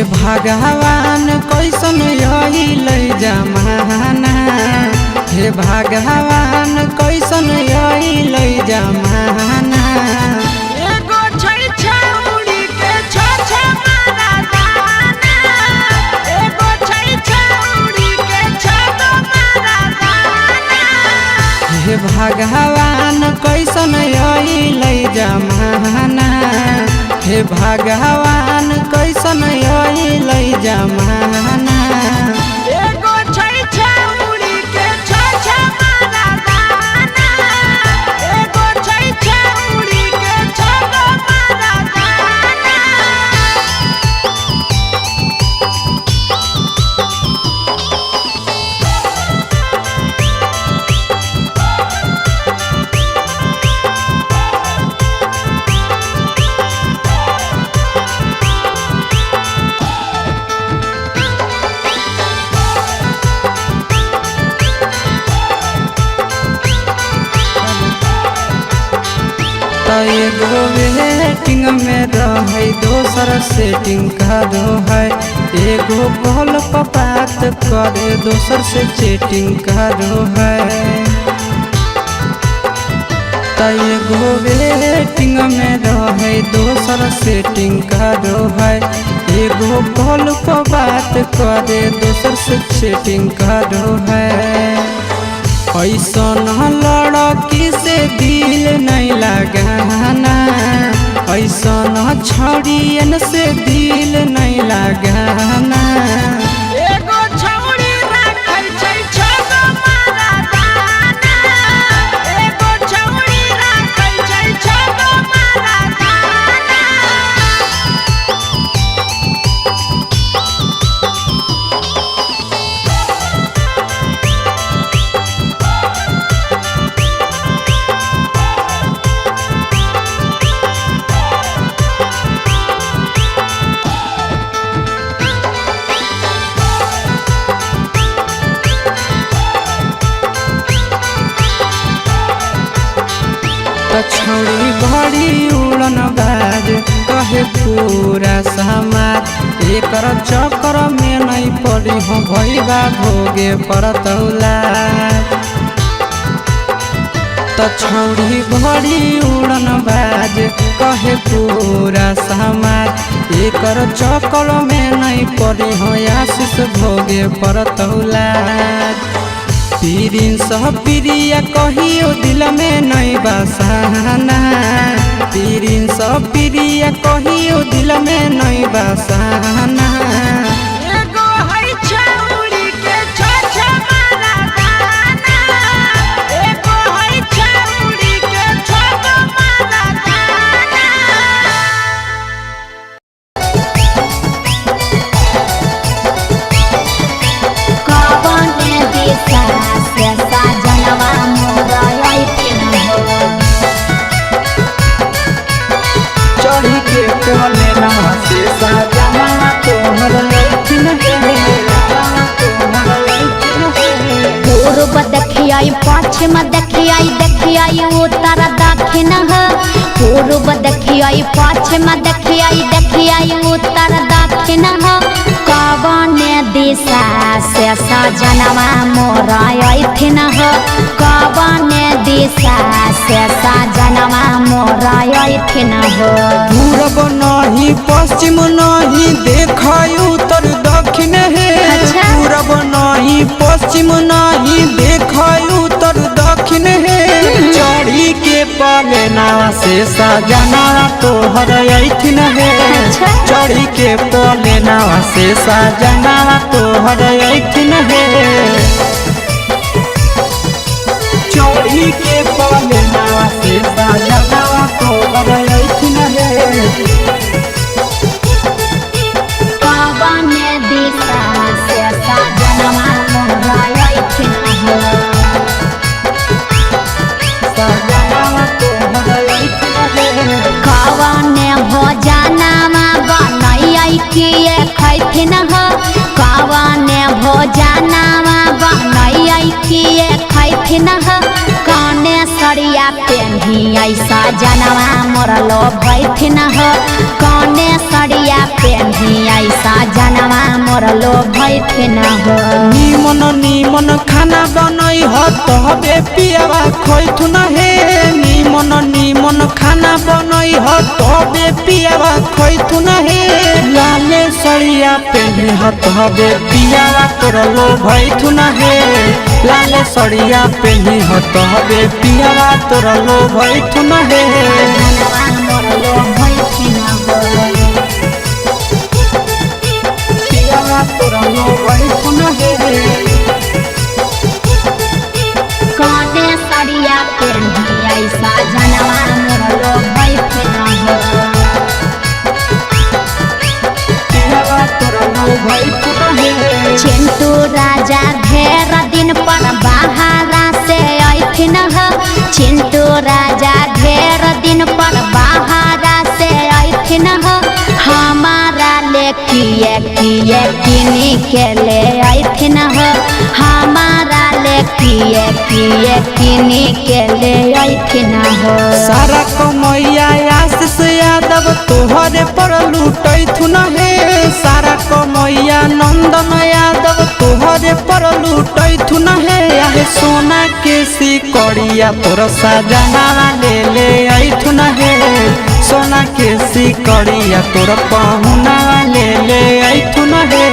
हे भगवान कैसन अइलै जमाना, हे भगवान कैसन अइलै जमाना। एगो छै छौड़ी के छ छ मरदाना, एगो छै छौड़ी के छ गो मरदाना। हे भगवान कैसन अइलै जमाना, हे भगवान कैसन अइलै जमाना। एगो छै छौड़ी के छ छ मरदाना, एगो छै छौड़ी के छ गो मरदाना। त एगो वेटिंग में रहै दोसर सेटिंग करो है, एगो कॉल पर बात करे दोसर से चैटिंग करो है। त एगो वेटिंग में रहै दोसर सेटिंग करो है, एगो कॉल पर बात करे दोसर से चैटिंग करो है। ऐसन लड़की से दिल नहीं लगाना, ऐसन छड़ियन से दिल नहीं लगाना। एगो छौड़ी राखै छै छ गो मरदाना, एगो छौड़ी राखै छै छ गो मरदाना। त छौड़ी बड़ी उड़न बाज कहे पूरा समाज, एकर चक्कर में नहीं पड़ी हो भैबा भोगे परतौला। त छौड़ी बड़ी उड़न बाज कहे पूरा समाज, एकर चक्कर में नहीं पड़ी हो आशीष भोगे परतौला। पीरिन सब प्रिया कहियो दिल में नहीं बसाना, पीरिन सब प्रिया कहियो दिल में नहीं बसाना। एगो है छौड़ी के छ छ मरदाना, एगो है छौड़ी के छ गो मरदाना। कवने दिशा से साजनवा मोर अइथिन हो। चढ़ी के कोने से सजना तोहर लैथिन हे, तोहर लैथिन हे। पूर्व देखियाई पश्चिम देखियाई देखियाई उत्तर दक्षिण हो। पूर्व देखियाई पश्चिम देखियाई देखियाई उत्तर दक्षिण हो। कवने दिशा से सजनवा मोर अइथिन हो। कवने दिशा से सजनवा मोर अइथिन हो। पूरब नहीं पश्चिम नहीं देखाय उत्तर दक्षिण हे। अच्छा। पूरब नहीं पश्चिम नहीं देखाय उत्तर दक्षिण हे। चढ़ी के पलेना से सजना तोहर अइथिन हे। अच्छा। चढ़ी के पलेना से सजना तोहर अइथिन हे। चढ़ी के पलेना से सजना तोहर अइथिन हे। कवने दिशा से सजनवा मोर अइथिन हो। सजना तोहर अइथिन हे। कवने भोजनवा बनैयै किए खैथिन हो। कवने भोजनवा बनैयै किए खैथिन हो। कौने सड़िया पेन्हियै सजनवा मोर लोभैथिन हो। कौने सड़िया पेन्ही ऐसा जनवा मोर लो भैथिन हो। नीमन नीमन खाना बनई ह तबे पियावा खैथुन हे। नीमन नीमन खाना बनई ह तबे पियावा खैथुन हे। लाले सड़िया पेन्ही ह तबे पियावा तोर लो भैथुन हे। लाले सड़िया पेन्ही ह तबे पियावा तोर लो भैथुन हे। जनवा मोर लो भैथिन हो। पियावा तोर लो भैथुन हे। कौने सड़िया पेन्ही ऐसा जनवा मोर लो भैथिन हो। पियावा तोर लो भैथुन हे। चिंटू राजा ढेर दिन पर बाहरा से अइथिन हो। चिंटू राजा ढेर दिन पर बाहरा से अइथिन हो। हमारा ले किए किए किनी के ले अइथिन हो। हमारा ले किए किए किनी के ले अइथिन हो। सारा कमैया आशीष यादव तोहरे पर लूटैथुन हे। सारा कमैया नंदन यादव तोहरे पर लूटैथुन हे। आहे सोना के सिकड़िया तोर सजनावा ले ले अइथुन हे। सोना के सिकड़िया तोर पहुनावा ले ले अइथुन हे।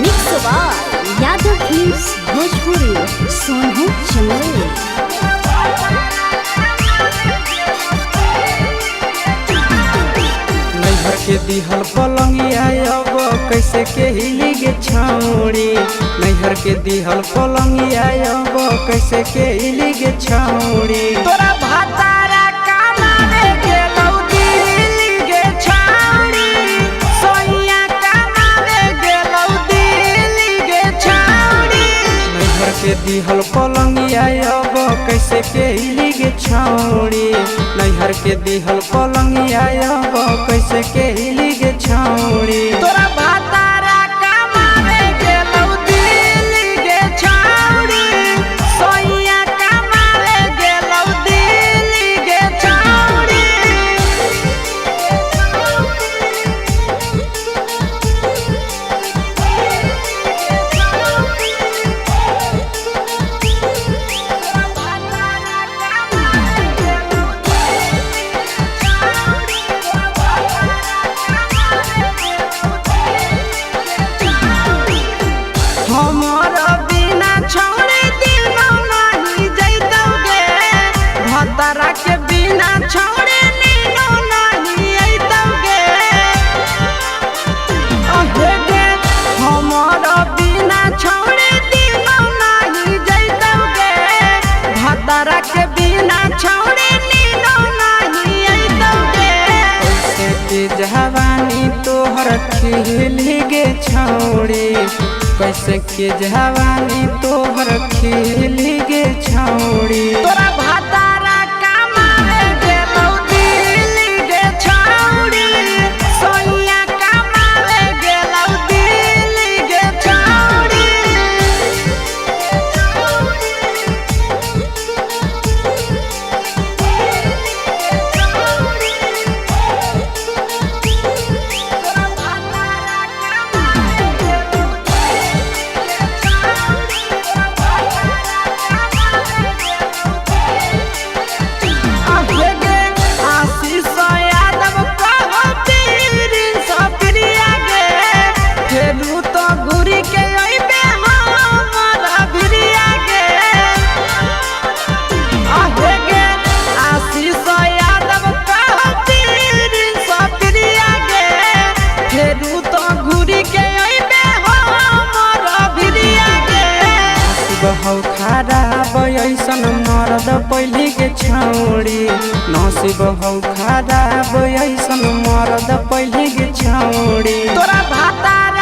Mix by Yadav films Bhojpuri Sonu Chamoli. नैहर के दिहल पलंगिया अब कैसे के हिली गे छौड़ी। नैहर के दिहल पलंगिया अब कैसे के हिली गे छौड़ी। तोरा भातारा कमावे गेलौ दिल्ली गे छौड़ी। सोनिया कमावे गेलौ दिल्ली गे छौड़ी। नैहर के दिहल पलंगिया अब कैसे के हिली गे छौड़ी। नैहर के दिहल पलंगिया अब कैसे के हिली गे छौड़ी। तोरा भातारा कमावे गेलौ दिल्ली गे छौड़ी। सोनिया कमावे गेलौ दिल्ली गे छौड़ी। हमर बिना छौड़े दिनो नाही जैतौ गे। भतरा के बिना छौड़े नीनो नाही अइतौ गे। अहे गे हमर बिना छौड़े दिनो नाही जैतौ गे। भतरा के बिना छौड़े नीनो नाही अइतौ गे। कैसे के जवानी तोहर खिली गे छौड़ी। कैसे के जवानी तोहर खिली गे छौड़ी। तोरा भातारा कमावे गेलौ दिल्ली गे छौड़ी। सोनिया कमावे गेलौ दिल्ली गे छौड़ी। आशीष यादव कहो प्रिंस प्रिया गे। फेरू तो घुरी के अइबे हमर भिरिया गे। अहे गे आशीष यादव कहो प्रिंस प्रिया गे। फेरू तो घुरी के अइबे हमर भिरिया गे। नसीब हौ खराब ऐसन मरद पहली के छौड़ी। नसीब हौ खराब ऐसन मरद पहली के छौड़ी। तोरा भातारा